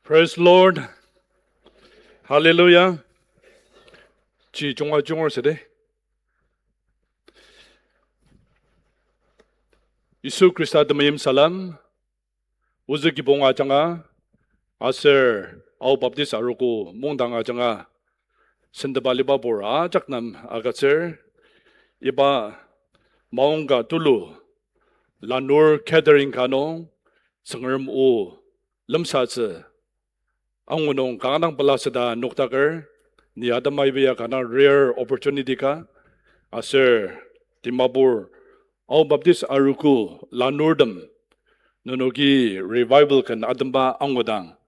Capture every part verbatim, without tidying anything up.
Praise Lord. Hallelujah. Ji junga junger sede. Yisu Khrista temeim salem, ozü kibong ajanga, aser Ao Baptist arogo mungdang ajanga, sendeba alibabur ajak nem agütsür, iba maongka tulu, lanur gathering ka nung, Tsüngrem o lemsatsü angu nung kanga dang pelaseta nokdaker, ni atema iba ya kanga dang rare opportunity ka, aser Dimapur Ao Baptist arogo lanurtem, nenoki revival ken atemba angudang,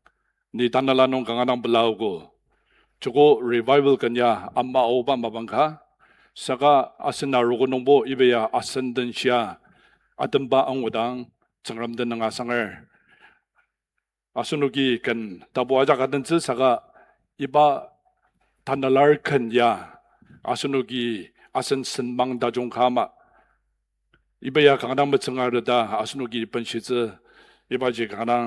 ni tanela nung kanga dang pelaogo. Joko revival ken ya ama aoba mapang ka, saka asen arogo nungbo iba ya asen den shia atemba angudang, Tsüngrem tenüng asanger. Asenoki ken tapu ajak adentsü saka iba tanelar ken ya asenoki asen senmang tajung ka ama. Iba ya kanga dang metsüngareta asenoki benshitsü, ibaji kanga dang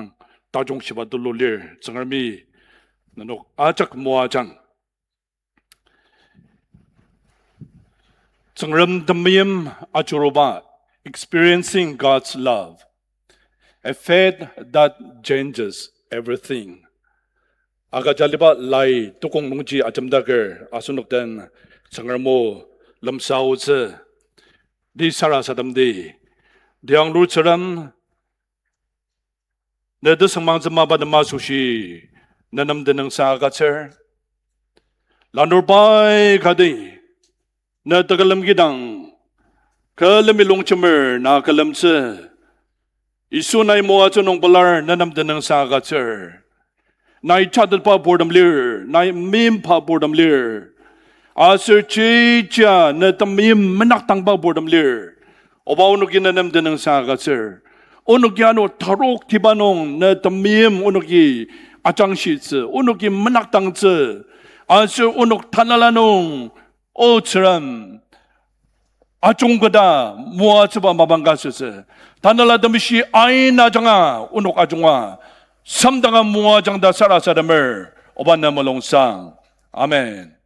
tajung shiba tulu lir, Tsüngremi nenok ajak moajang. Tsüngrem temeim ajuruba, Experiencing God's Love, a Faith That Changes Everything. Agüja aliba lai tukong nungji ajemdaker asenok den Tsüngrem o lemsaotsü, ti sarasademdi. Tiang lu Tsüngrem, ne tesüngmangtsü mapa nem asoshi, ne nem tenüngsang agütsür. Lanur pai kati, ne tekülem kidang, külemi longjemer na külemtsü. Yisu nai moatsü nung pelar ne nem tenüngsang agütsür. Nai jatetba purtem lir, nai meimba purtem lir. Aser chija ne temeim menakdangba purtem lir. Oba onoki ne nem tenüngsang agütsür. Onoki ano tarok tiba nung ne temeim onoki ajangshitsü, onoki menakdangtsü. Aser onok tanela nung O Tsüngrem, ajungketa moatsüba mapang ka sütsü. Tanela Temeshi ain ajanga onok ajunga semdanga moajang ta sarasademer, oba ne mulungsang. Amen.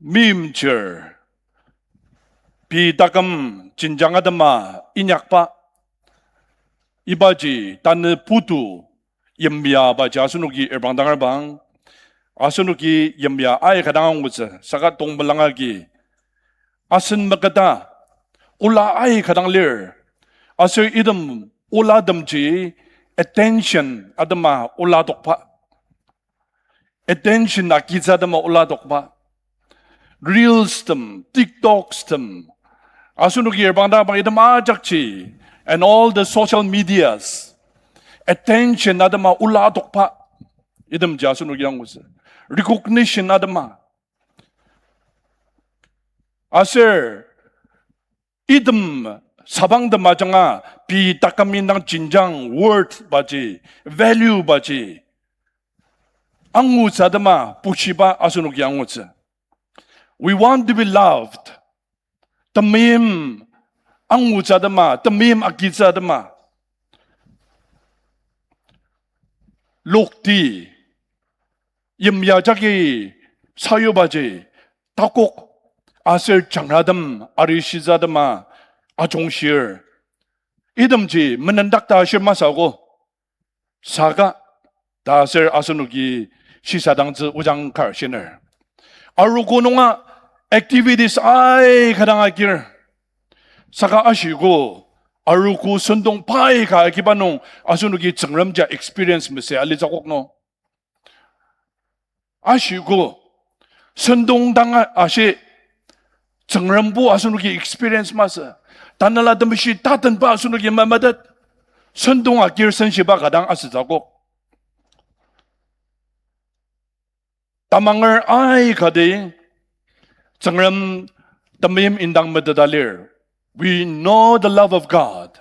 Meimchir, pei taküm jenjang atema inyakba, ibaji tanü putu yimya baji asenoki erbang dangerbang, asenoki yimya aika dang angutsü, saka tongpelang agi asen meketa ola aika dang lir, aser item olatemji attention atema ola tokba. Attention agitsü atema ola tokba. Reels tem, TikToks tem, asenoki erbang dang bang item ajakji, and all the social medias, attention atema ola tokba. Itemji asenoki angutsü. Recognition atema. Aser item sabangtem ajanga pei taküm indang jenjang worth baji, value baji angutsü atema pushiba asenoki angutsü. We want to be loved. Temeim angutsü atema, temeim agitsü atema. Lokti, yimya jagi sayubaji, takok aser jangratem arishitsü atema ajungshir. Itemji menendak ta ashir masü ako. Saka ta aser asenoki shisadangtsü ojang kar shiner. Arogo nunga activities aika dang agir. Saka ashiko, arogo sentong pai ka agiba nung asenoki Tsüngrem ja experience mese alitsü akok no. Ashiko, sentong dang a-, ashi, Tsüngrembo asenoki experience masü. Tanela Temeshi tatenba asenoki memetet. Sentong agir senshiba ka dang asütsü akok. Tamanger aikati Tsüngrem temeim indang meteta lir. We know the love of God.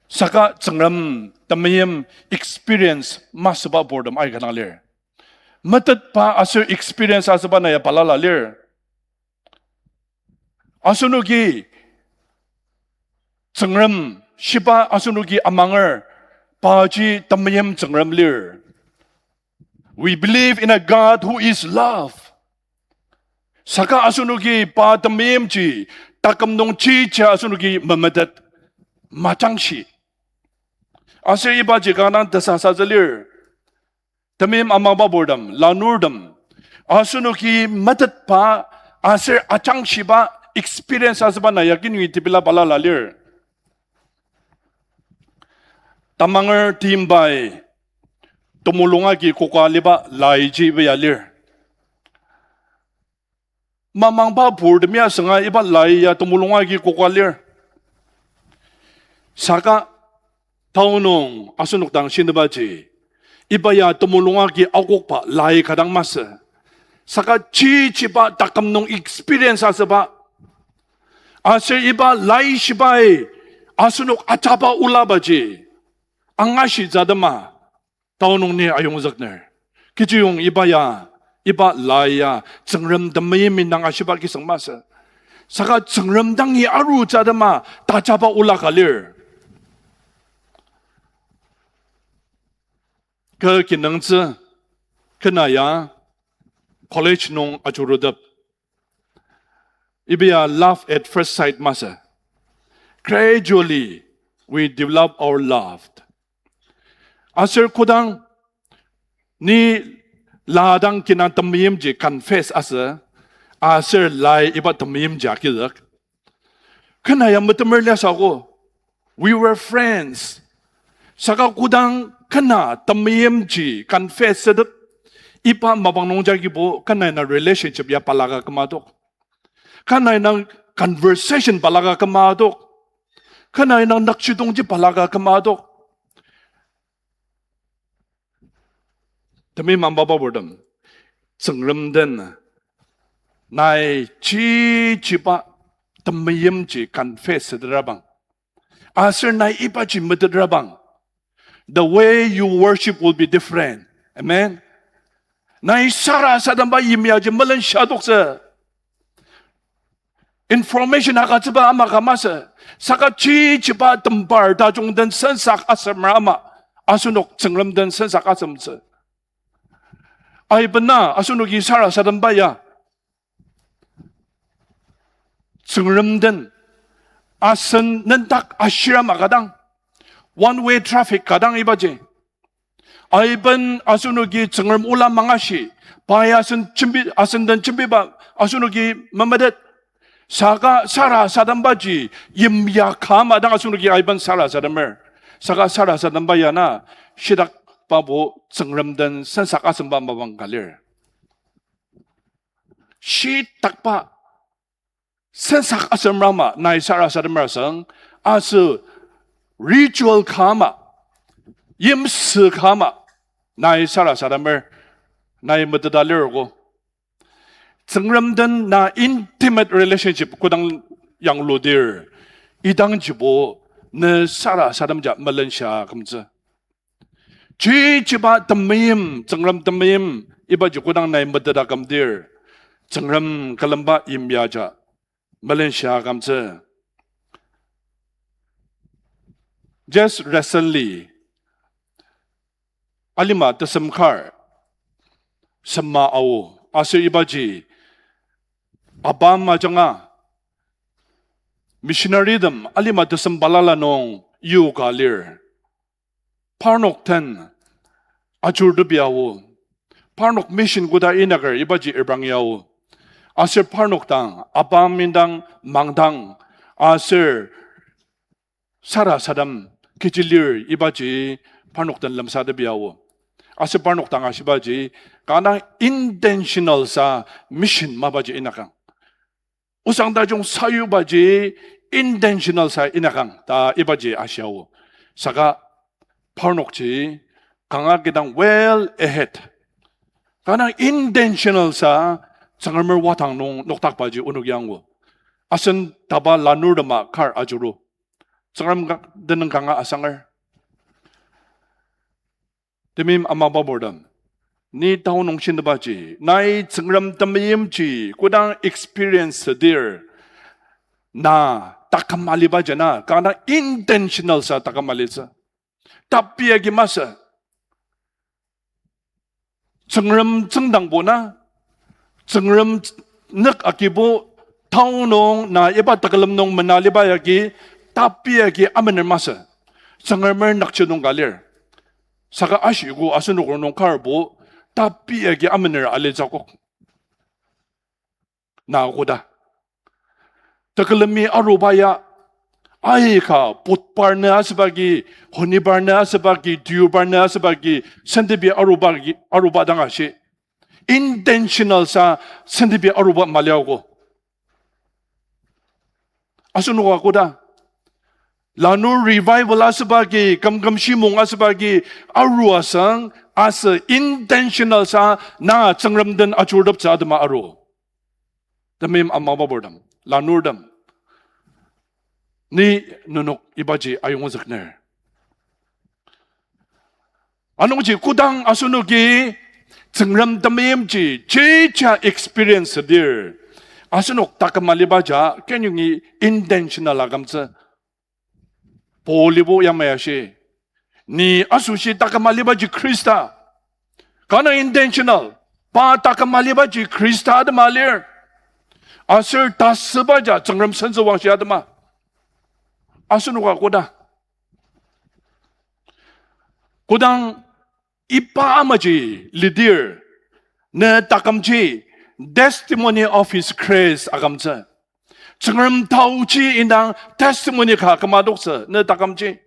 Saka Tsüngrem temeim experience masüba purtem aika dang lir. Metetba aser experience asüba na ya balala lir. Asenoki Tsüngrem shiba asenoki amanger Paji temeim Tsüngrem lir. We believe in a God who is love. Saka asenoki pa temeimji, taküm nung chija asenoki memetet, majangshi. Aser ibaji kanga tesasatsü lir. Temeim amangba purtem, lanurtem, asenoki metetba, aser ajangshiba experience asüba na ya kinungi tepela balala lir. Tamanger timbai temulung agi koka aliba laiji iba ya lir. Mamangba purtemi asünga iba lai ya temulung agi koka lir. Saka tao nung asenok dang shinübaji, iba ya temulung agi akokba lai ka dang masü. Saka chichiba taküm nung experience asüba, aser iba laishibai asenok ajaba olabaji angashitsü atema, tao nung ni ayongzükner. Kechiyong iba ya, iba lai ya Tsüngrem temeimi nang ashiba kisüng masü. Saka Tsüngrem dangi arutsü atema tajaba ola ka lir. Kü kinungtsü, kena ya college nung ajurutep. Iba ya love at first sight masü. Gradually, we develop our love. Aser kodang ni la dang kina temeimji confess asü, aser lai iba temeimji agizük, kena ya metemer liasü ako. We were friends. Saka kodang kena temeimji confess asütet, iba mapang nungji agibo kena indang relationship ya balaka kümadok. Kena indang conversation balaka kümadok. Kena indang nükjidongji balaka kümadok. Temeim amangba purtem, Tsüngrem den nai chichiba temeimji confess asütetrabang, aser nai ibaji metetrabang, the way you worship will be different. Amen. Nai sarasademba yimyaji melenshadoktsü. Information agütsüba ama ka masü, saka chichiba tembar tajung den sensak asemer ama, asenok Tsüngrem den sensak asemtsü. Aibena asenoki sarasademba ya Tsüngrem den asen nendak ashir ama ka dang, one way traffic ka dang ibaji. Aiben asenoki Tsüngrem ola mangashi, pai asen jembi, asen den jembiba asenoki memetet. Saka sarasadembaji yimya ka ama dang asenoki aiben sarasademer. Saka sarasademba ya na shitak pabo Tsüngrem den sensak asemba mapang ka lir. Shitakba sensak asemer ama nai sarasademer asüng, aser ritual ka ama, yimsü ka ama nai sarasademer, nai meteta lir ko. Tsüngrem den na intimate relationship kodang yangludir, idangjibo ne sarasademja melenshia kümtsü. Chichiba temeim, Tsüngrem temeim, ibaji kodang nai meteta kümdir, Tsüngrem külemba yimyaja melenshia kümtsü. Just recently, alima tesem kar sema ao, aser ibaji abam ajanga missionary tem alima tesem balala nung yoga lir. Parnok den ajurtepi ao. Parnok mission koda inaker ibaji erbang yao. Aser parnok dang, abam indang, mangdang, aser sarasadem kechi lir ibaji parnok den lemsatepi ao. Aser parnok dang ashibaji, kanga intentional sa mission mapaji inakang. Osang tajung sayubaji intentional sa inakang ta ibaji ashiao. Saka parnokji kanga kidang well ahead, kanga intentional sa Tsüngremer wadang nung noktakbaji onok yangu. Asen taba lanurtema kar ajuru. Tsüngrem ka-, tenüng kanga asanger. Temeim amaba purtem, ni tao nung shintebaji, nai Tsüngrem temeimji kodang experience südir, na taküm alibaji na kanga intentional sa taküm alitsü. Tapi agi masü. Tsüngrem tsüngdangbo na, Tsüngrem nük agibo, tao nung na iba tekülem nung mena aliba yagi, tapi agi amener masü. Tsüngremer nükjidong ka lir. Saka ashiko asenok rongnung karbo, tapi agi amener alitsü akok. Na koda. Tekülemi aruba ya, aika Budhbar nü asüba agi, Shonibar nü asüba agi, Deobar nü asüba agi, sentepi aruba agi, aruba dang ashi. Intentional sa sentepi aruba mali ako. Asenoka koda. Lanur revival asüba agi, kümküm shimong asüba agi, aru asang, aser intentional sa, na Tsüngrem den ajuruteptsü atema aru. Temeim amaba purtem, lanurtem. Ni nenok ibaji ayongzükner. Anungji kodang asenoki Tsüngrem temeimji jeja experience dir, asenok taküm aliba ja kenyongi intentional akümtsü. Paulibo yamai ashi, ni asoshi taküm alibaji Khrista. Kanga intentional, pa taküm alibaji Khrista atema lir. Aser tasüba ja Tsüngrem sentsüwangshi atema. Asenoka koda. Kodang iba amaji lidir, ne takümji testimony of His grace akümtsü. Tsüngrem taoji indang testimony ka kümadoktsü ne takümji.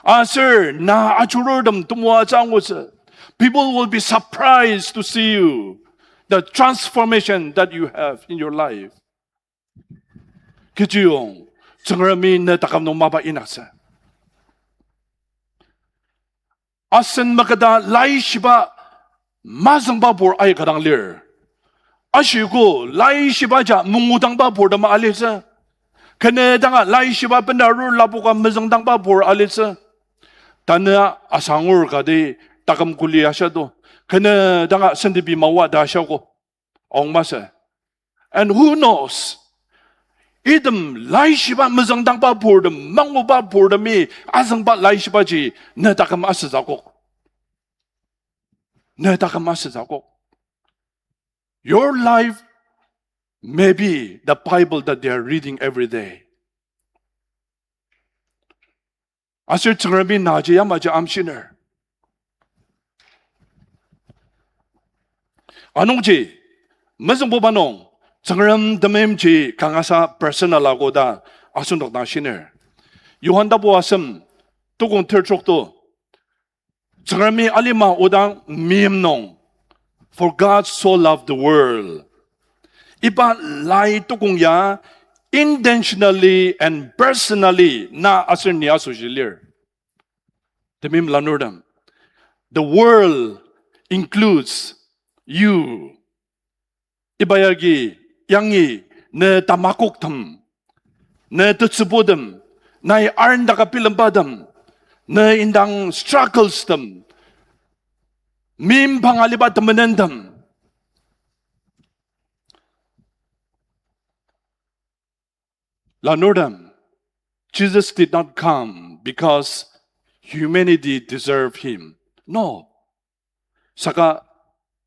Aser na ajururtem temoatsü angutsü. People will be surprised to see you, the transformation that you have in your life. Kechiyong, Tsüngremi ne taküm nung mapa inyaktsü. Asen maketa laishiba mazüngba pur aika dang lir. Ashiko laishiba ja mangudangba purtem alitsü. Kenü danga laishiba benarur lapoka mezüngdangba pur alitsü. Tanü asangur kati taküm kuli ashado. Kenü danga sentepi mawa ta ashako. Aong masü. And who knows? Item laishiba mezüngdangba purtem, manguba purtemi azüngba laishibaji ne taküm asütsü akok. Ne taküm asütsü akok. Your life may be the Bible that they are reading every day. Aser Tsüngremi naji yamaji amshiner. Anungji, mezüngbuba nung, Tsüngrem temeimji kangasa personal ago ta asenok dang shiner. Johan tapu asem, tukong tertrok to, Tsüngremi alima odang meim nung, For God so loved the world. Iba lai tukong ya intentionally and personally na aser ni asoshi lir. Temeim lanurtem, the world includes you. Iba yagi yangi ne tamakoktem, ne tetsübutem, nai arendaka bilembatem, ne indang struggles tem, mimbang aliba temenentem. Lanurtem, Jesus did not come because humanity deserved him. No. Saka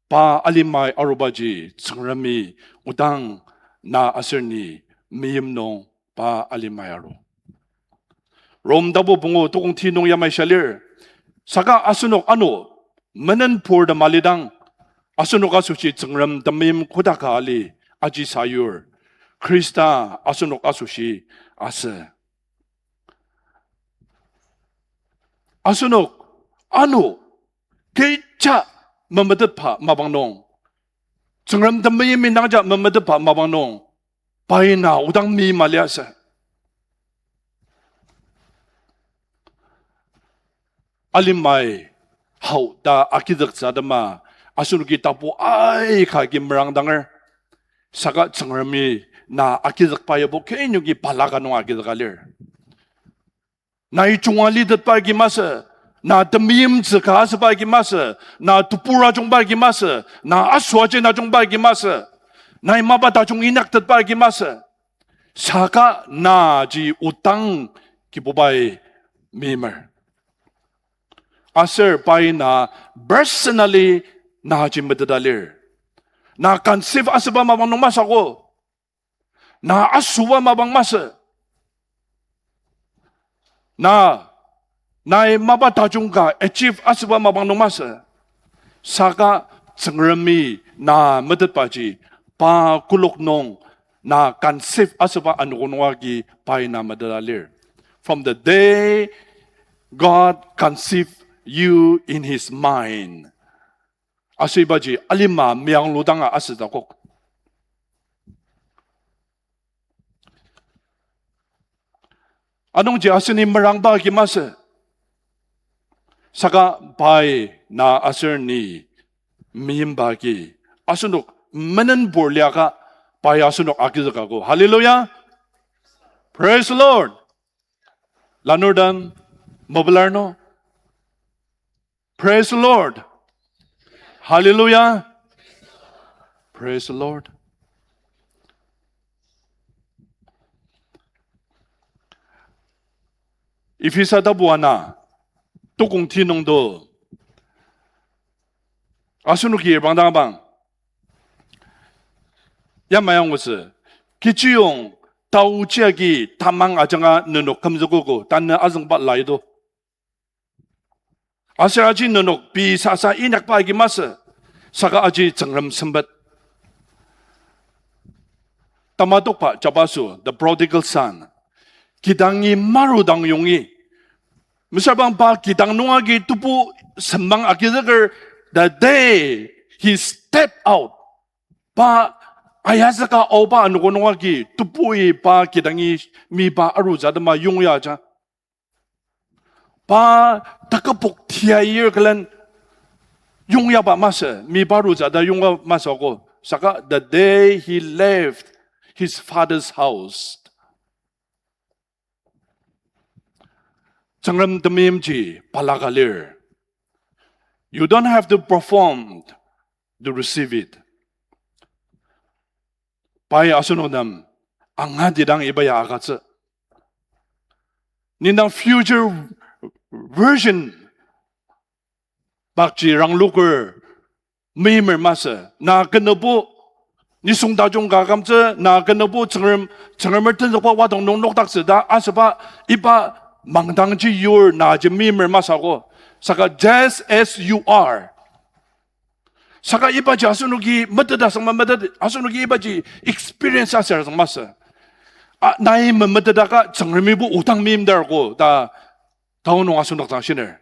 pa alimai arubaji Tsüngremi odang na aser ni meim nung pa alimai aru. Rom tapu pungu tukong ti nung yamai sha lir. Saka asenok ano menen purtem alidang, asenok asoshi Tsüngrem temeim kodaka ali aji sayur. Khrista asenok asoshi asü. Asenok ano kecha memetetba mapang nung, Tsüngrem temeim indangja memetetba mapang nung, pai na odang meim aliasü. Alimai hao ta agizüktsü atema, asenoki tapu aika agi merangdanger. Saka Tsüngremi na agizükba yabo kenyongi balaka nung agizüka lir. Nai junga litetba agi masü, na temeimtsü ka asüba agi masü, na tebur ajungba agi masü, na asüajen ajungba agi masü, nai mapa tajung inyaktetba agi masü. Saka naji odang Kibubai meimer. Aser pai na personally naji meteta lir. Na conceive asüba mapang nung masü ko. Na asüba mapang masü. Na, nai mapa tajung ka achieve asüba mapang nung masü. Saka Tsüngremi na metetbaji, pa kolok nung na conceive asüba anogo nung agi pai na meteta lir. From the day God conceived you in his mind. Aser ibaji alima meyangludanga asütsü akok. Anungji aseni merangba agi masü. Saka pai na aser ni meimba agi asenok menenbur liaka pai asenok agizüka ko. Hallelujah. Praise the Lord. Lanurtem, mepelar no. Praise the Lord. Hallelujah. Praise the Lord. Ephesa tapu ana, tukong ti nungdo. Asenoki bangdang bang. Yamai angutsü, kechiyong taochi agi tamang ajanga nenok kümzükogo, tanü azüngba lai do. Aser aji nenok pei sasa inyakba agi masü, saka aji Tsüngrem sempet. Tamatokba jabaso, the prodigal son. Kidangi marudang yongi. Mesüra bang pa kidang nung agi tebu sembang agizüker, the day he step out. Pa ayazüka aoba anogo nung agi tebui pa kidangi meyipa arutsü atema yongya aja. Pa takübok tia yir külen yongyaba masü, meyipa arutsü ta yongya masü ko. Saka the day he left his father's house. Tsüngrem temeimji balaka lir. You don't have to perform to receive it. Pai asenok nem angatidang iba ya agütsü. Nendang future version bakji rangloker meimer masü, na kenübo, nisung tajung ka kümtsü, na kenübo Tsüngrem, Tsüngremer tenzükba wadang nung nokdaktsü ta asüba iba mangdangji yur naji meimer masü ko. Saka just as you are. Saka ibaji asenoki meteta asüngma metet, asenoki ibaji experience asür asüng masü. A, nai memeteta ka Tsüngremibo odang meimdar ko ta, tao nung asenok dang shiner.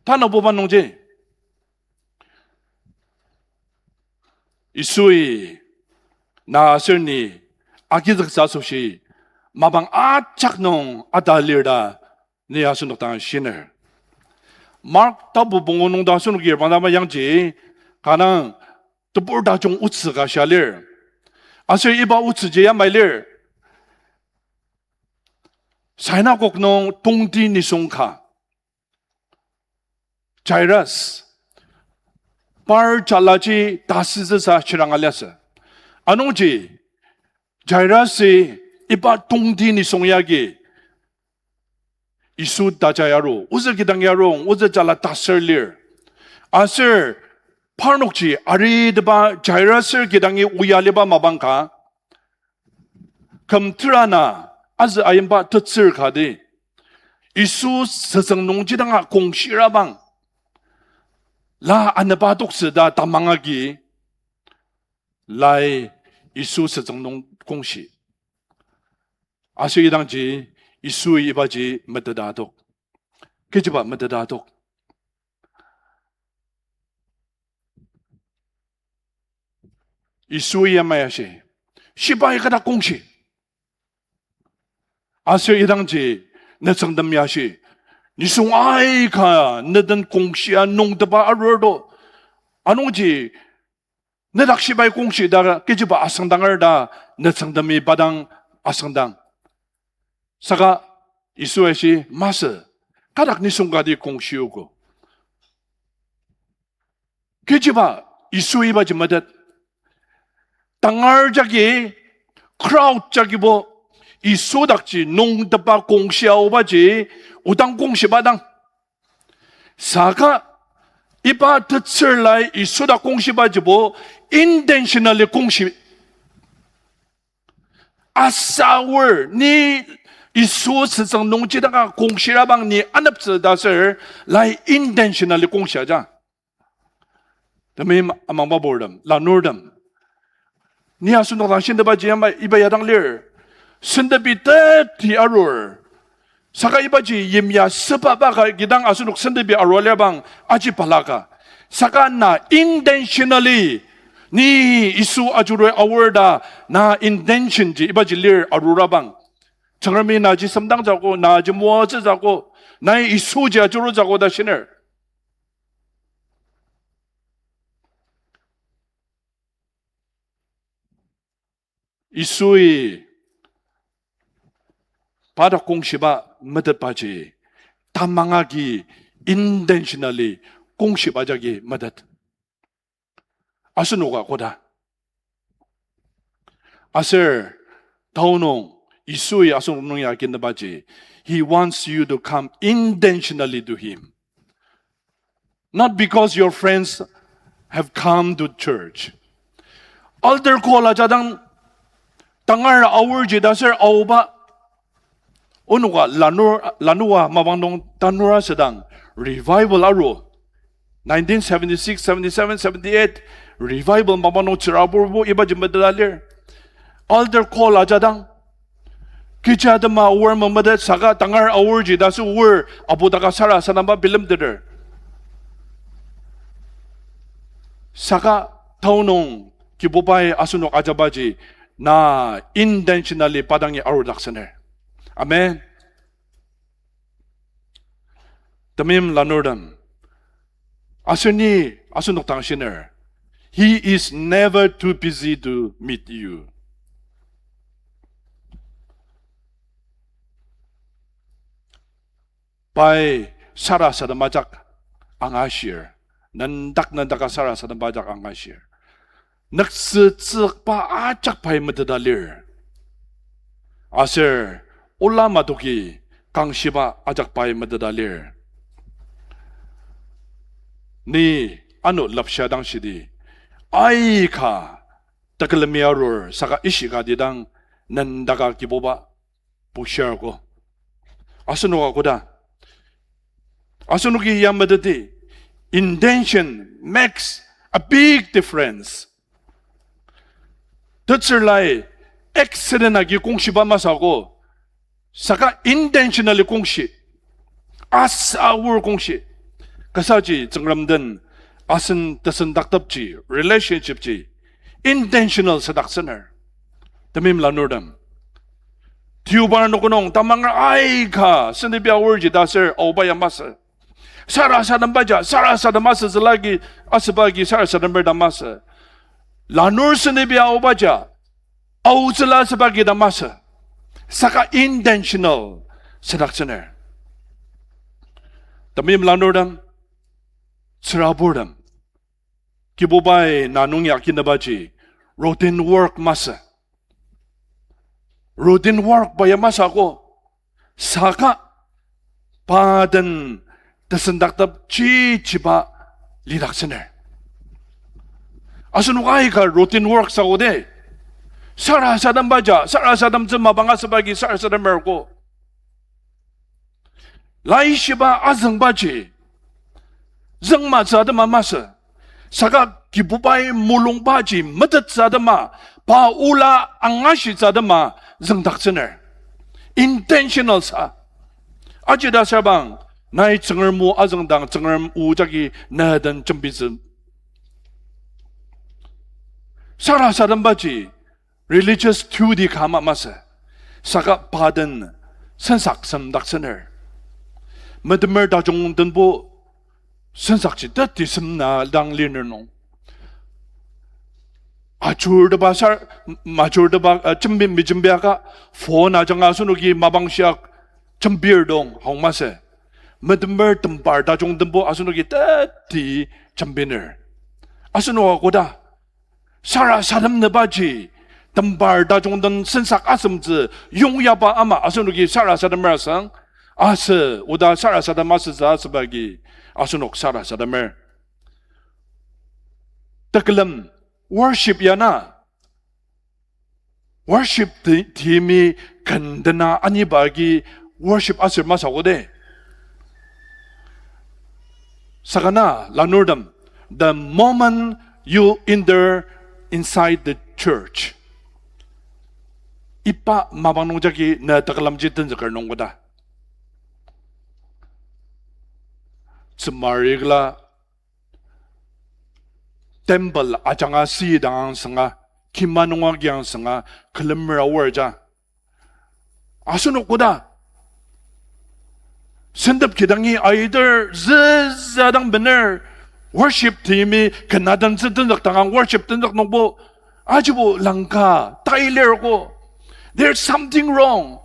Tanabuba nungji, Yisui na aser ni agizüktsü asoshi mapang ajak nung ata lir ta ni asenok dang shiner. Mark tapu pungu nung ta asenok yir bangdama yangji, kanga tebur tajung otsü ka shia lir. Aser iba otsüji yamai lir. Sinagog nung tongti nisung ka, Jairus, par jalaji tasütsüsa shiranga liasü. Anungji, Jairus-i iba tongti nisung yagi Yisu taja yaru, ozü kidang yarung, ozü jala tasür lir. Aser parnokji aritepa Jairus-er kidangi oya aliba mapang ka, küm tera na azü ayimba tetsür kati, Yisu sezüng nungji danga kongshirabang, la anepatoktsü ta tamang agi, lai Yisu sezüng nung kongshi. Aser idangji Yisui ibaji meteta adok. Kechiba meteta adok. Yisui yamai ashi, shibai kata kongshi. Aser idangji nütsüngtem ya ashi, nisung aika neden kongshia nungtepa arurdo. Anungji nedak shibai kongshi ta kechiba asüngdanger ta nütsüngtemi padang asüngdang. Saka Yisu ashi, masü, kadak nisung kati kongshiogo. Kechiba Yisu ibaji metet. Tangar jagi, crowd jagibo, Yisu dakji nungtepa kongshi aobaji, odang kongshiba dang. Saka iba tetsür lai Yisu dak kongshibajibo intentionally kongshi. Aser ni Yisu sütsüng nungji daka kongshirabang ni aneptsü ta ser lai intentionally kongshi aja. Temeim amangba purtem, lanurtem. Ni asenok dang shintebaji yamai iba ya dang lir. Sentepi teti arur. Saka ibaji yimya süba baka kidang asenok sentepi arua lirbang aji balaka. Saka na intentionally ni Yisu ajurui aor ta na intention ji ibaji lir arurabang. Tsüngremi naji semdangtsü akok, naji moatsütsü akok, nai Yisuji ajurutsü akok ta shiner. Yisui pa dak kongshiba metetbaji, tamang agi intentionally kongshiba jagi metet. Asenoka koda. Aser, tao nung, Yisui asenok nung ya kintebaji, He wants you to come intentionally to Him. Not because your friends have come to church. Altar call ajadang tangar aorji ta ser aoba. Onoka lanur, lanua mapang nung tanur asüdang revival aru. Nineteen seventy-six, seventy-seven, seventy-eight revival mapang nung tsüraburbo ibaji meteta lir. Altar call ajadang. Kechi atema aor memetet saka tangar aorji ta ser aor apu daka sarasademba bilemteter. Saka tao nung Kibubai asenok ajabaji na intentionally pa dangi arudaksener. Amen. Temeim lanurtem. Aser ni asenok dang shiner. He is never too busy to meet you. Pai sarasadem ajak angashir. Nendak nendaka sarasadem ajak angashir. Nüktsü tsükba ajak pai meteta lir. Aser ola matoki kangshiba ajak pai meteta lir. Ni ano lepsha dang shidi, aika tekülemi arur saka ishika tidang nendaka Kibuba bushirko. Asenoka koda. Asenoki ya meteti, intention makes a big difference. Tetsür lai accident agi kongshiba masü ko. Saka intentionally kongshi. Aser aor kongshi. Kasaji Tsüngrem den asen tesendaktepji, relationship ji intentional sadaksener. Temeim lanurtem. Tiyubar noko nung tamanger aika sentepi aorji ta ser aoba ya masü. Sarasadembaja, sarasadem asütsülagi, asübagi sarasademer ta masü. Lanur sentepi aobaja, aotsüla asübagi ta masü. Saka intentional sadaksener. Temeim lanurtem, tsüraburtem. Kibubai na nung ya kintebaji routine work masü. Routine work ba ya masü ko. Saka pa den tesendaktep chichiba lidaksener. Asenok aika routine work sü ko de. Sarasadembaja, sarasademtsü mapang asübagi sarasademer ko. Laishiba azüngbaji, züngmatsü atema masü. Saka Kibubai mulungbaji metettsü atema, pa ola angashitsü atema züngdaktsüner. Intentional sa. Ajida sabang, nai Tsüngrem o azüngdang Tsüngrem o jagi na den jembitsü. Sarasadembaji, religious duty ka ama masü. Saka pa den sensak semdaktsüner. Metemer tajung denbo sensakji teti semna dang liner nung. Ajurteba sar, majurteba, uh, jembi, mijembiaka, phone ajanga asenoki mapang shiak jembir dong hong masü. Metemer tembar tajung denbo asenoki teti jembiner. Asenoka koda, sarasademnübaji, tembar tajung den sensak asemtsü yongyaba ama asenoki sarasademer asang, aser oda sarasadem asütsü asüba agi asenok sarasademer. Tekülem, worship ya na. Worship te-, team-i ken dena aniba agi worship aser masü ko de. Saka na lanurtem, the moment you enter inside the church, iba mapang nung jagi ne tekülemji tenzüker nung koda. Tsümari kla temple ajanga sidang angsanga, kima nunga kiangsanga, külemer aor ja. Asenok koda sentep kidangi aiter züzadang bener worship team-i ken adentsü tenzük tangang worship tenzük nungbo ajibo langka tai lir ko. There's something wrong.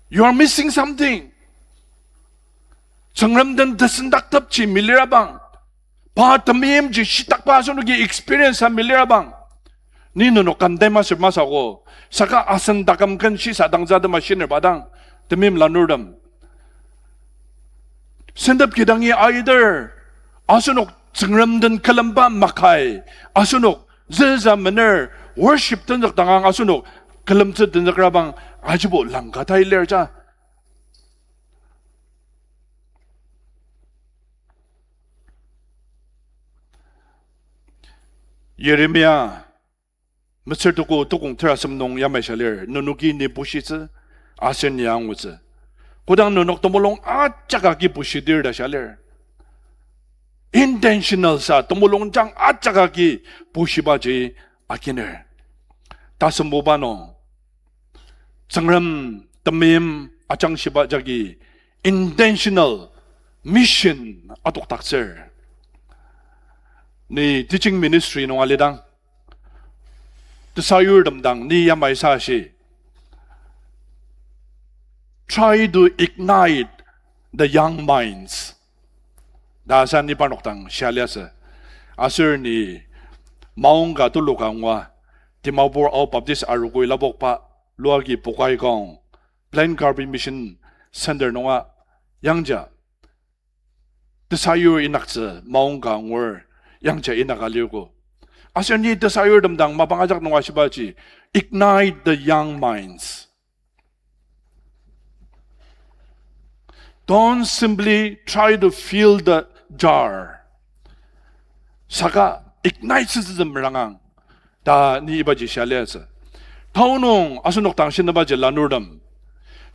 You are missing something. Tsüngrem den tesendaktepji milirabang, pa temeimji shitakba asenoki experience a milirabang, ni nenok condemn aser masü ko. Saka asen taküm ken shisadangtsü atema shinerba dang, temeim lanurtem, sentep kidangi aiter, asenok Tsüngrem den külemba makai, asenok züza mener worship tenzük tangang asenok külemtsü tenzükrabang ajibo langka tai lir ja. Yeremia metsür tuko tukong terasem nung yamai sha lir, nenoki ni bushitsü, aser ni angutsü. Kodang nenok temulung ajak agi bushidir ta sha lir. Intentional sa temulung jang ajak agi bushibaji akiner. Tasembuba nung Tsüngrem temeim ajangshiba jagi intentional mission adokdaktsür. Ni teaching ministry nung alidang, tesayurtem dang ni yamai sa shi, try to ignite the young minds ta sa ni parnok dang shia liasü. Aser ni maongka tuluka ngua, Dimapur Ao Baptist Arogoi lapokba, luagi Bokaigong, Plain Karbi Mission Center nunga yangja tesayur inyaktsü maongka ngur yangja inyaka liogo. Aser ni tesayurtem dang mapang ajak nung ashibaji, ignite the young minds. Don't simply try to fill the jar. Saka ignite sütsütsü merangang ta ni ibaji shia liasü. Tanü nung asenok dang shinübaji lanurtem,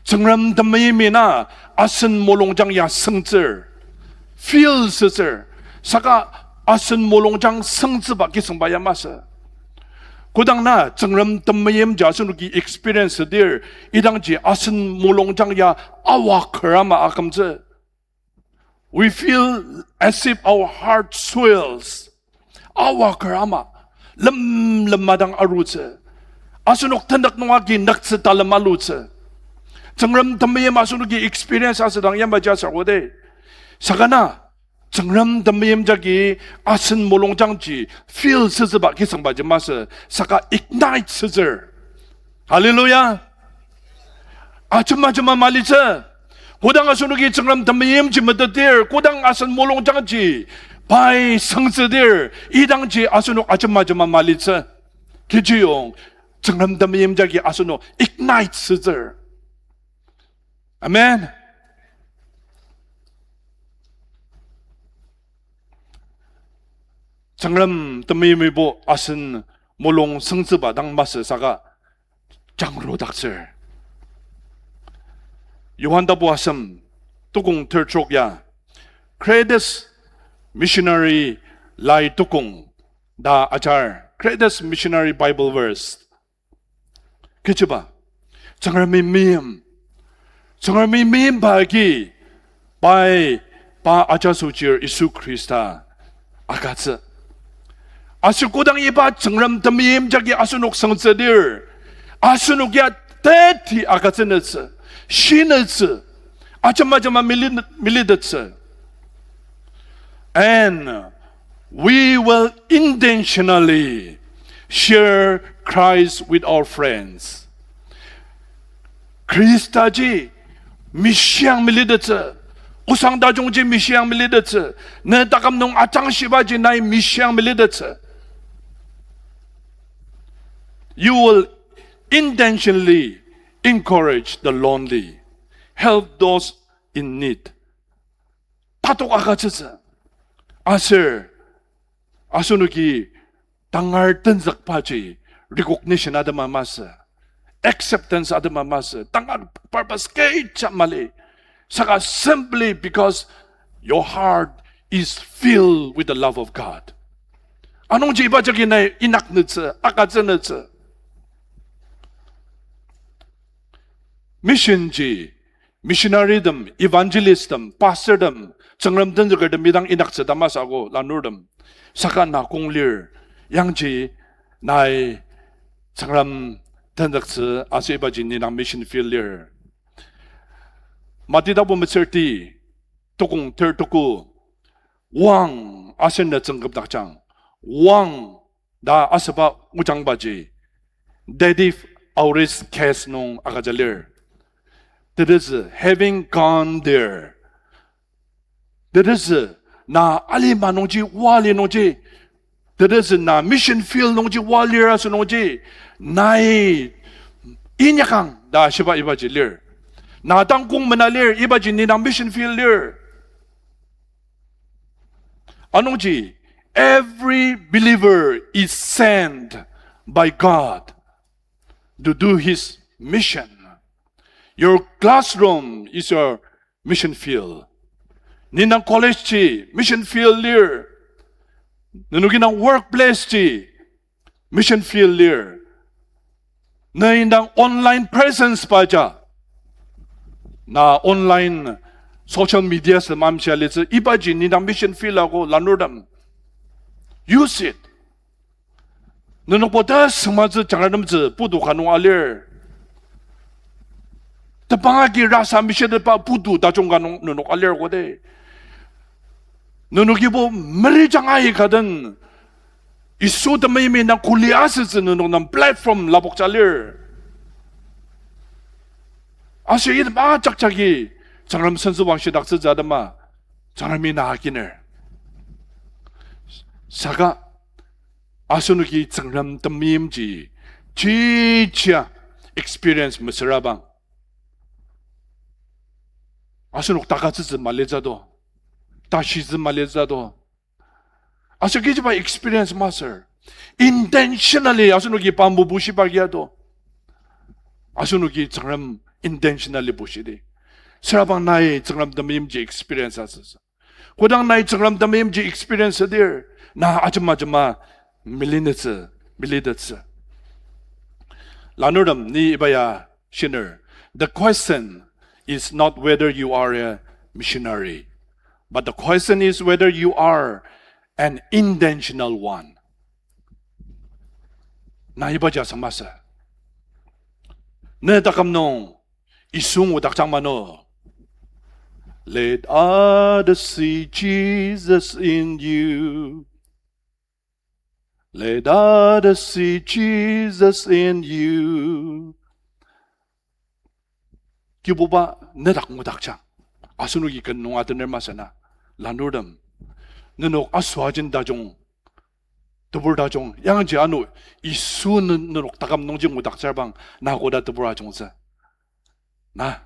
Tsüngrem temeimi na asen mulungjang ya süngtsür, fill sütsür, saka asen mulungjang süngtsüba kisüngba ya masü. Kodang na Tsüngrem temeimji asenoki experience dir, idangji asen mulungjang ya awa kar ama akümtsü. We feel as if our heart swells. Awa kar ama, lem lem madang arutsü. Asenok tenük nung agi nüktsü talem alutsü. Tsüngrem temeim asenoki experience asüdang yamaji asür koda. Saka na Tsüngrem temeim jagi asen mulungjangji fill sütsüba kisüngbaji masü, saka ignite sütsür. Hallelujah. Ajema ajema malitsü. Kodang asenoki Tsüngrem temeimji metetdir, kodang asen mulungjangji pai süngtsüdir, idangji asenok ajema ajema malitsü. Kechiyong Tsüngrem temeim jagi asenok ignite sütsür. Amen. Tsüngrem temeimibo asen mulung süngtsüba dang masü saka jangrudaktsür. Johan tapu asem tukong tertrok ya, Greatest Missionary Lai Tukong ta ajar, Greatest Missionary Bible Verse. Kechiba, Tsüngremi meim. Tsüngremi meimba agi, pai, pa ajaso chir Yisu Khrista agütsü. Aser kodang iba Tsüngrem temeim jagi asenok süngtsüdir, asenok ya teti agütsünütsü, shinütsü, ajema ajema mili-, militettsü. And we will intentionally share Christ with our friends. Khristaji mishiang melitettsü, osang tajungji mishiang melitettsü, ne taküm nung ajangshibaji nai mishiang melitettsü. You will intentionally encourage the lonely, help those in need. Tatok agütsütsü. Aser asenoki tangar tenzükbaji recognition atema masü, acceptance atema masü, tangar purpose kecha mali. Saka simply because your heart is filled with the love of God. Anungji iba jagi nai inyaknütsü, agütsünütsü. Mission ji, missionary tem, evangelist tem, pastor tem, Tsüngrem tenzükertem idang inyaktsü ta masü ako lanurtem. Saka na kong lir, yangji nai Tsüngrem tenzüktsü aser ibaji ni dang mission field lir. Mati tapu metsürti, tukong ter tuku, oang aser ne tsüngküpdakjang, oang ta asüba ojangbaji, David Aurist case nung agüja lir. Tetezü, having gone there, tetezü na alima nungji oa li nungji, tetezü na mission field nungji oa lir asü nungji, nai inyakang ta shiba ibaji lir. Na dang kong mena lir, ibaji ni dang mission field lir. Anungji, every believer is sent by God to do his mission. Your classroom is your mission field. Ni dang college ji mission field lir. Nenoki dang workplace ji mission field lir. Na indang online presence baja, na online social media sü mamshia litsü, ibaji ni dang mission field ako lanurtem. Use it. Nenokbo ta sümatsü jangratemtsü putu ka nung alir. Tebang agi rasa mishitetba putu tajung ka nung nenok alir kote. Nenokibo merijang aika den Yisu temeimi dang kuli asütsü nenok nem platform lapokja lir. Aser item ajak jagi Tsüngrem sentsüwangshidaktsütsü atema, Tsüngremi na akiner. Saka asenoki Tsüngrem temeimji chichia experience mesüra bang, asenok takatsütsü malitsü to, tashitsü malitsü to. Aser kechiba experience masür, intentionally asenoki pa mobushiba agi ato. Asenoki Tsüngrem intentionally bushidi. Sürabang nai Tsüngrem temeimji experience asütsü. Kodang nai Tsüngrem temeimji experience adir, na ajema ajema milinetsü, militettsü. Lanurtem ni iba ya shiner. The question is not whether you are a missionary, but the question is whether you are an intentional one. Na ibaji asüng masü. Ne taküm nung Yisu ngudakjang ma no? Let others see Jesus in you. Let others see Jesus in you. Kibuba nedak ngudakjang. Asenoki ken nung atener masü na. Lanurtem, nenok asüajin tajung, tebur tajung, yangji ano Yisu ne-, nenok taküm nungji ngudaktsür bang na koda tebur ajungtsü. Na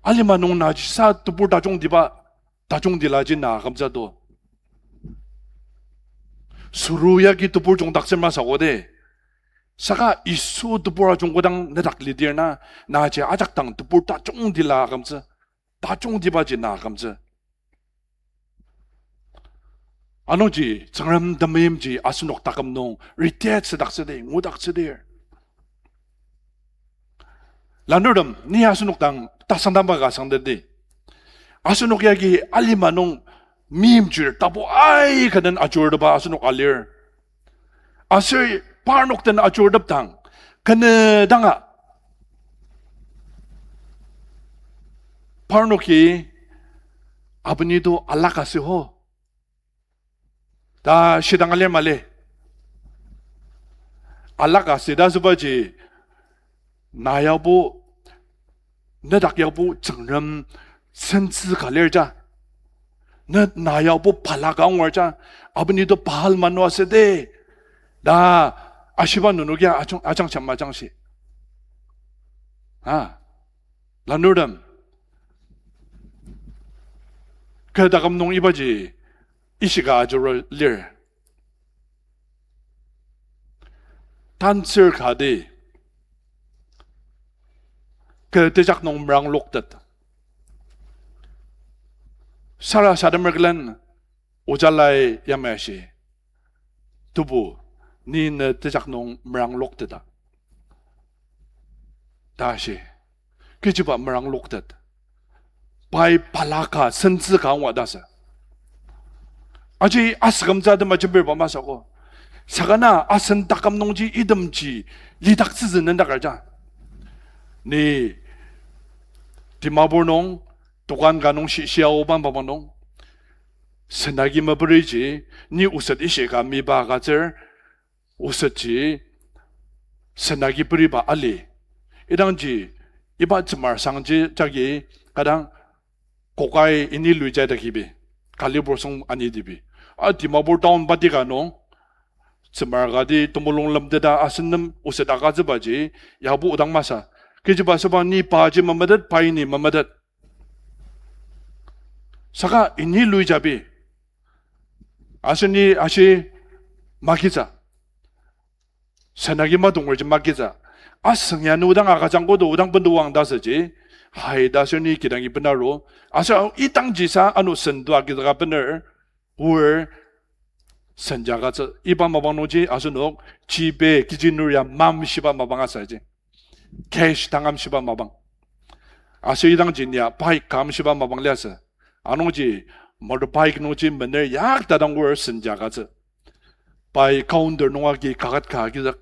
alima nung na jisa tebur tajungtiba, tajungtilaji na akümtsü to. Suru yagi tebur jungdaktsür masü kote. Saka Yisu tebur ajung kodang nedak lidir na, naji ajak dang tebur tajungtila akümtsü, tajungtibaji na akümtsü. Anungji Tsüngrem temeimji asenok taküm nung reject asüdaktsüdi, ngudaktsüdir. Lanurtem, ni asenok dang tasangdangba ka sangdangdi. Asenok yagi alima nung meimchir tapu aika den ajurteba asenok alir. Aser parnok den ajurtepdang, kenü danga parnoki, apuni to alak asü ho ta shidang alir mali. alaka süta sübaji, na yabo, nedak yabo Tsüngrem sentsü ka lir ja. Ne na yabo balaka angur ja. Abo ni to Baal manu asüde, ta ashiba nenoki ajang, ajangshia majangshi. A, lanurtem, kü taküm nung ibaji ishika ajurua lir. Tantsür kati, kü tejak nung merang loktet. Sarasademer külen ojalai yamai ashi, tebu, ni ne tejak nung merang lokteta, ta ashi. Kechiba merang loktet? Pai balaka sentsü ka angua ta sü. Aji asükümtsü atema jembirba masü ko. Saka na asen taküm nungji itemji lidaktsütsü nendakar ja. Ni Dimapur nung, dokan ka nung shi-, shia oba mapang nung, senagi meperiji, ni oset ishika miba agütsür, osetji senagi periba ali. Idangji iba tsümar sangji jagi kadang kokai ini luija dakibi, kalibur song anitibi. A Dimapur town bati ka nung, tsümar kati temulung lemteta asen nem oset agütsübaji, yabo odang masü. Kechiba süba ni paji memetet, pai ni memetet. Saka ini luijabi. Aser ni ashi magitsü. Senagi madongerji magitsü. Asüng ya nü odang agüjang kodo odang bendoang ta süji. Hai ta aser ni kidangi benaru. Aser idangji sa ano sendo agitsü ka bener. Or senja agütsü. Iba mapang nungji asenok jibe kiji nur ya mamshiba mapang asaji. Cash tang amshiba mapang. Aser idangji nia bike ka amshiba mapang liasü. Anungji motorbike nungji mener yak tadang or senja agütsü. Pai counter nung agi kaket ka agizük.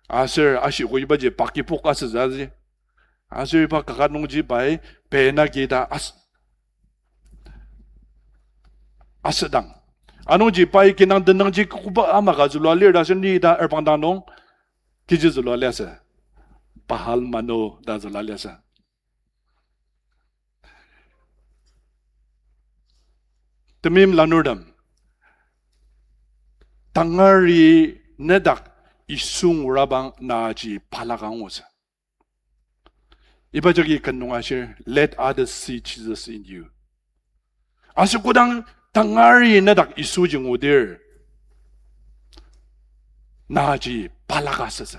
Aser ashiko ibaji pocketbook asütsü aji. Aser iba kaket nungji pai pen agi ta as-, asüdang. Anungji pai kinang tenüngji koba ama ka zülua lir ta aser ni ta erbangdang nung kechi zülua liasü. Bahal mano ta zülua liasü. Temeim lanurtem, tangari nedak Yisu ngurabang naji balaka angutsü. Iba jagi ken nung ashir, let others see Jesus in you. Aser kodang tangari nedak Yisuji ngudir, naji balaka asütsü.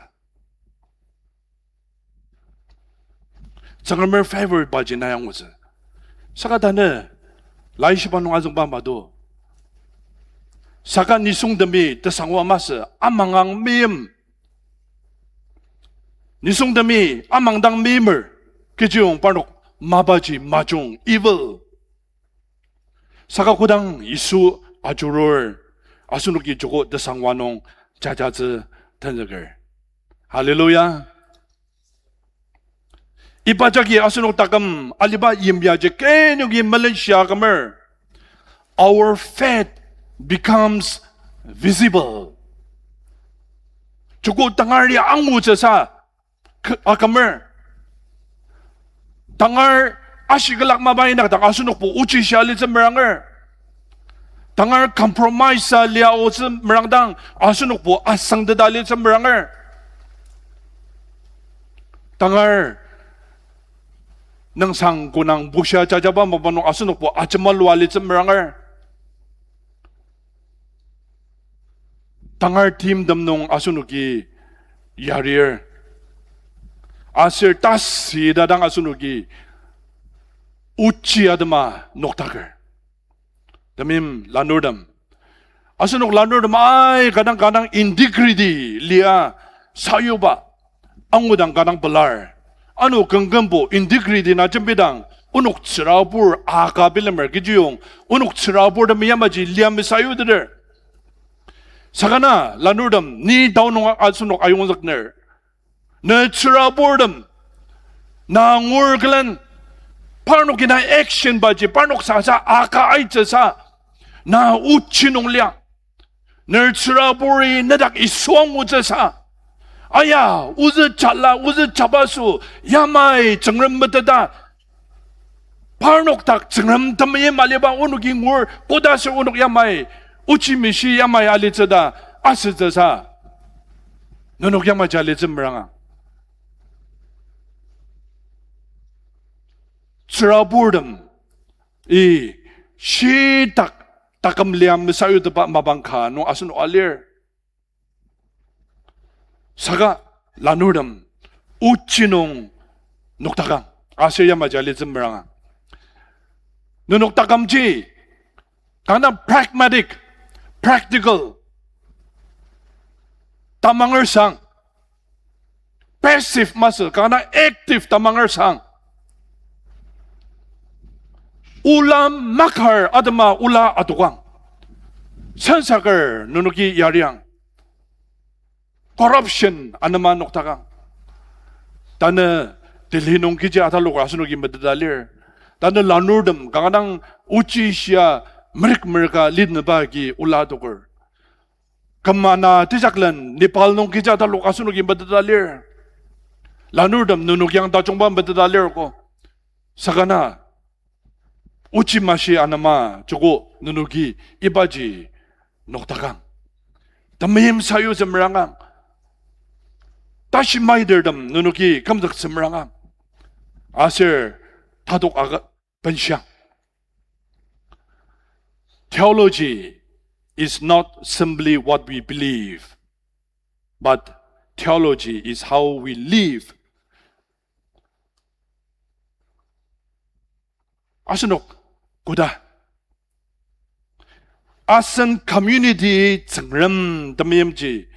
Tsüngremer favor baji na ya angutsü. Saka tanü, laishiba nung azüngba mado. Saka nisungtemi tesangwa masü, amangang meim. Nisungtemi amangdang meimer, kechiyong parnok mapaji majung, evil. Saka kodang Yisu ajurur, asenoki joko tesangwa nung jajatsü tenzüker. Hallelujah. Iba jagi asenok taküm aliba yimyaji kenoki melenshia kümer. Our faith becomes visible. Joko tangari angutsüsa k-, akümer. Tangar ashikülak mapa inyakdang asenokbo ochishia alitsü meranger. Tangar compromise-a lia aotsü merangdang asenokbo asüngteta alitsü meranger. Tangar nüngsang konang bushia jajaba mapa nung asenokbo ajemalua alitsü meranger. Tangar timtem nung asenoki yarir. Aser tasüta dang asenoki ochi atema noktaker. Temeim lanurtem, asenok lanurtem aika dang kanga dang integrity lia sayuba angudang kanga dang pelar. Ano kümkümbo integrity na jembidang, onok tsürabur aka bilemer kechiyong, onok tsüraburtemi yamaji lia mesayuteter. Saka na lanurtem, ni tao nung asenok ayongzükner, ne tsüraburtem, na ngur külen, parnoki na action baji parnok sasa aka aitsüsa, na ochi nung lia. Ne tsüraburi nedak Yisu angutsüsa, Aya, ozü jala, ozü jabaso, yamai Tsüngrem meteta. Parnok dak Tsüngrem temeim aliba onoki ngur, koda aser onok yamai, ochi mishi yamai alitsü ta asütsüsa. Nenok yamaji alitsü meranga. Tsüraburtem, i, shitak taküm liang mesayutepa mapang ka nung asenok alir. Saka lanurtem ochi nung noktakang. Aser yamaji alitsü meranga. Nenok takümji, kanga pragmatic, practical, tamanger sang. Passive masü, kanga active tamanger sang. Ola makar atema ola adokang. Sensaker nenoki yariang. Corruption anema noktakang. Tanü Delhi nung kechi ataloker asenoki meteta lir. Tanü lanurtem kanga dang ochi shia merük merüka lidnüba agi ola adoker. Küm ana tejaklen Nepal nung kecha talok asenoki meteta lir. Lanurtem nenok yang tajungba meteta lir ko. Saka na, ochi mashi anema joko nenoki ibaji noktakang. Temeim sayutsü merangang. Tashi maitertem nenoki kümzüktsü merangang. Aser tatok aga benshiang. Theology is not simply what we believe, but theology is how we live. Asenok koda asen community Tsüngrem temeimji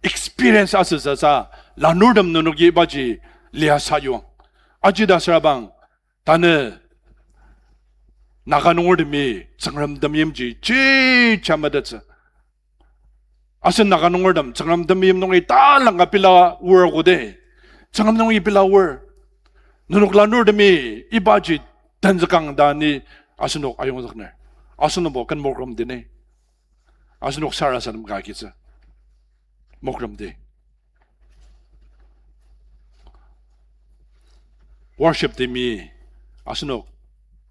experience asütsüsa lanurtem nenoki ibaji liasayuang. Aji ta sürabang, tanü Naga nungertemi Tsüngrem temeimji chija metettsü. Asen Naga nungertem Tsüngrem temeim nungi talangka pela wor koda. Tsüngrem nungi pela wor. Nenok lanurtemi ibaji tenzükang ta ni asenok ayongzükner. Asenokbo ken mokrem dini. Asenok sarasadem ka agitsü. Mokrem di. Worship team-i asenok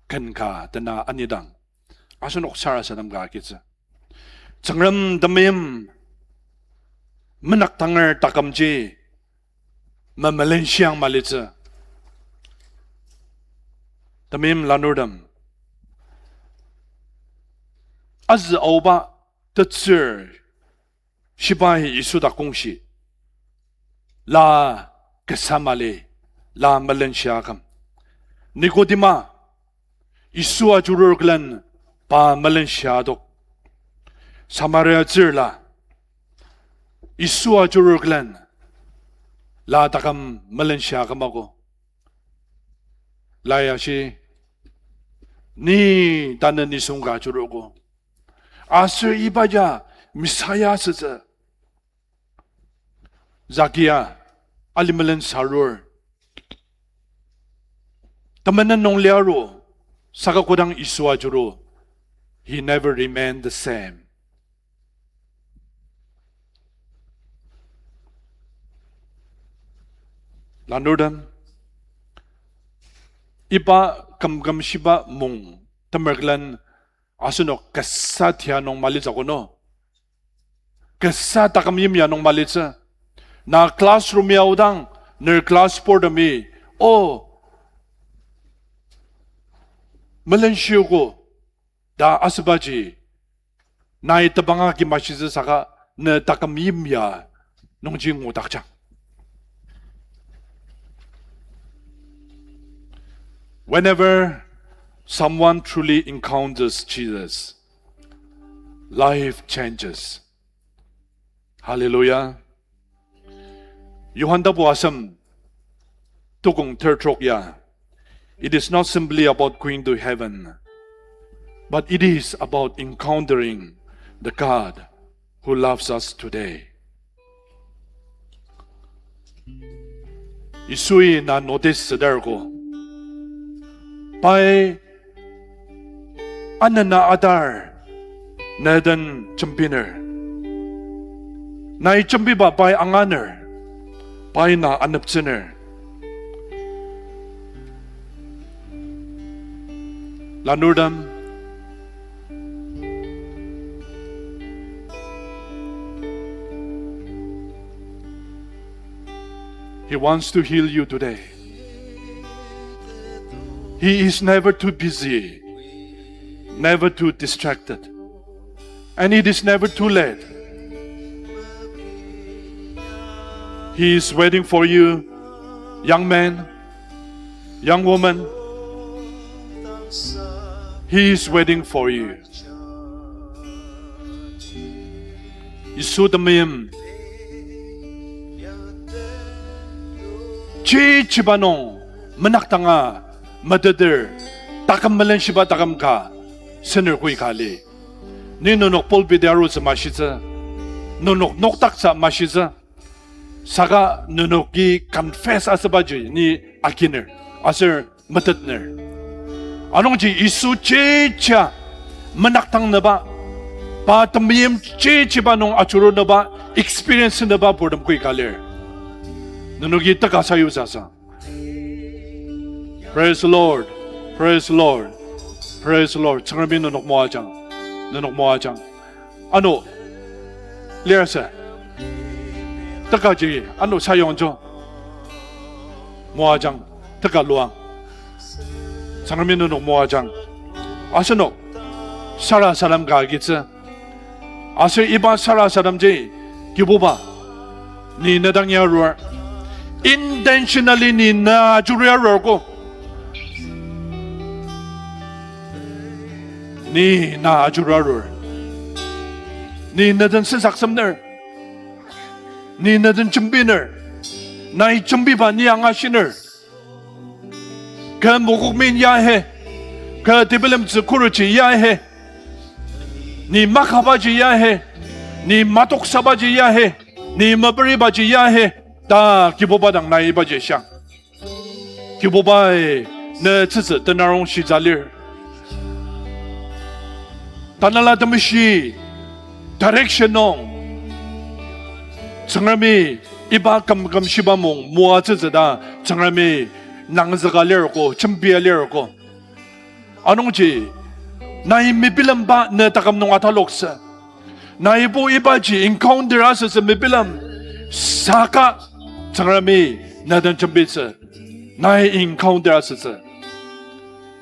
ken ka tena anidang, asenok sarasadem ka agitsü. Tsüngrem temeim menaktanger takümji memelenshiang malitsü. Temeim lanurtem, azü aoba tetsür shibai Yisu dak kongshi. La kasa mali, la melenshia aküm. Nikodima, Yisu ajurur külen pa melenshia adok. Samaria tsürla, Yisu ajurur külen la taküm melenshia akümako. La ya shi, ni tanü nisung ka ajuruko. Aser iba ya Messiah asütsü. Zakia ali melensarur. Temenen nung liaru, saka kodang Yisu ajuru, he never remained the same. Lanurtem, iba kümkümshiba mung temerklen asenok kasa tia nung malitsü kono. Kasa taküm yimya nung malitsü. Na classroom ya aodang, ner class portemi, o, melenshiogo ta asübaji, nai tebang agi mashitsü saka ne taküm yimya nungji ngudakjang. Whenever someone truly encounters Jesus, life changes. Hallelujah. Johan tapu asem tukong tertrok ya, it is not simply about going to heaven, but it is about encountering the God who loves us today. Yisui na notice südarko. Pai anena adar, neden jembiner. Nai jembiba pai anganer. Pai na aneptsüner. Lanurtem, He wants to heal you today. He is never too busy, never too distracted. And it is never too late. He is waiting for you, young man, young woman. He is waiting for you. Yisu temeim chichiba nung menakdanga meteter, taküm melenshiba taküm ka sener koika li. Ni nenok pulpit arutsü mashitsü, nenok noktaksa mashitsü, saka nenoki confess asübaji ni akiner, aser metetner. Anungji Yisu chichia menakdangnüba, pa temeim chichiba nung ajurunüba, experience nüba purtem koika lir. Nenoki teka sayutsü sa. Praise the Lord. Praise the Lord. Praise the Lord. Tsüngremi nenok moajang. Nenok moajang. Ano, lir sü. Tekaji, ano sayongjo. Moajang, teka luang. Tsüngremi nenok moajang. Asenok, sarasadem ka agitsü. Aser iba sarasademji, Kibuba, ni ne dang ya arur. Intentionally ni na ajurua arur ko. Ni na ajurua arur. Ni ne den sensaksemner. Ni ne den jembiner. Nai jembiba ni angashiner. Kü mokokmin ya he. Kü tebilemtsü khuruji ya he. Ni makabaji ya he. Ni matoksabaji ya he. Ni meperibaji ya he. Ta Kibuba dang nai ibaji shiang. Kibubai, ne tsütsü tenarong shisa lir. Tanela Temeshi direction nung, Tsüngremi iba kümküm shiba mung moatsütsü ta Tsüngremi nangzüka lir ko, jembia lir ko. Anungji, nai mebilemba ne taküm nung ataloktsü. Naibo ibaji encounter asütsü mebilem. Saka Tsüngremi ne den jembitsü. Nai encounter asütsü.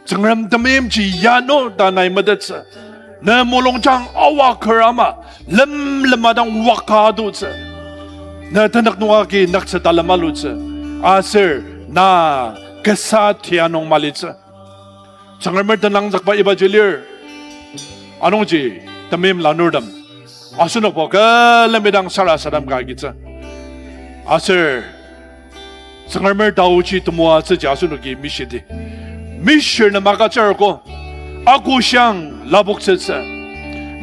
Tsüngrem temeimji yano ta nai metettsü. Ne mulungjang awa kar ama, lemlema dang waka adotsü. Ne tenük nung agi nüktsü talem alutsü. Aser na kasa tia nung malitsü. Tsüngremer tenangzükba ibaji lir. Anungji, temeim lanurtem, asenokbo külemi dang sarasadem ka agitsü. Aser Tsüngremer taoji temoatsüji asenoki mishidi. Mishir nem agütsür ko. Akoshiang lapoktsütsü.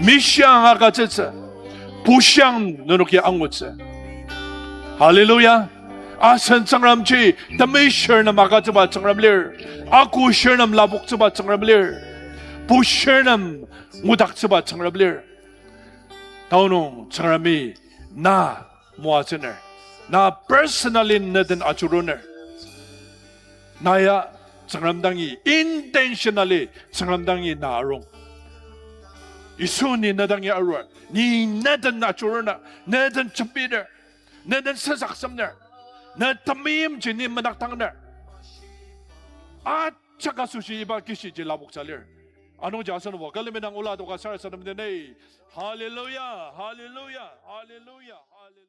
Mishiang agütsütsü. Bushiang nenoki angutsü. Hallelujah. Asen Tsüngremji temishir nem agütsüba Tsüngrem lir. Akoshier nem lapoktsüba Tsüngrem lir. Bushier nem ngudaktsüba Tsüngrem lir. Tanü Tsüngremi na moatsüner. Na personally ne den ajuruner. Na ya Tsüngrem dangi intentionally Tsüngrem dangi na arung. Yisu ni ne dangi arur. Ni ne den ajuruner, ne den jembiner, ne den sensaksemner, ne temeimji ni menakdangner. Ajak asoshi iba kishiji lapoktsü lir. Anungji asenobo külemi dang ola doka sarasadem denei. Hallelujah, hallelujah, hallelujah, hallelujah.